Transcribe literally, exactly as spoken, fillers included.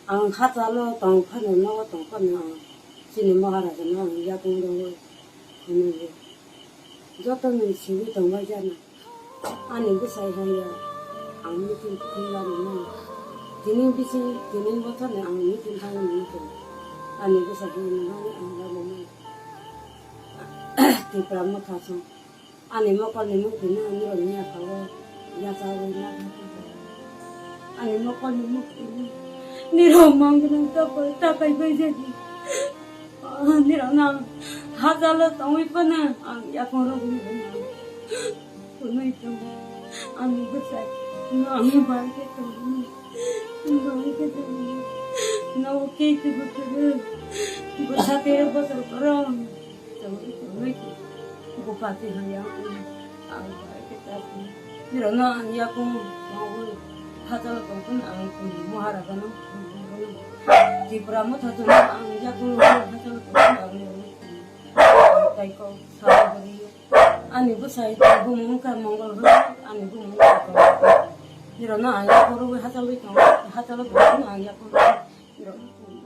Ang hachalo tong phano, nogo tong phano ang chini Maharaja no ang yakung rwui hwnwi joto ni simi tongbai jana. Ani bwsai haiya ang meeting thwngya nini. Tini bisi tini bothor ni ang meeting thangwi nini tong. Ani bwsai haiya nini ang labo mano. Tipra Motha song. Ani mokol ni mukti no nirok ni yaphao yachawi na. Ani mokol ni mukti no nirok mang gwnang tapai tapai bai jadi. Nirok no hachalo tongwi phano ang yakung rwgwi rwna. Kunui tongo. Ani bwsai no ang bai khe tongo. Bai khe tongo. No khe khe bwtwrwng. Bwsa tere bwswr borok. Tongwi tongwi khe bupati hwnwi ang kunu ang bai khe ta kunu. Nirok no ang yakung tongwi hachalo tong phano ang kunu Maharaja no kunu. Tipra Motha tongwi ang yakung hachalo tong phano ang nirok no kunu. Ang tai kok sawi hwnwi. Ani bwsai bumung wngkha Mongol hwnwi, ani bumung wngkha Kongkha. Nirok no ang yakung rwui hachalwi tongo, hachalo tong phano ang yakung rwui nirok no kunu.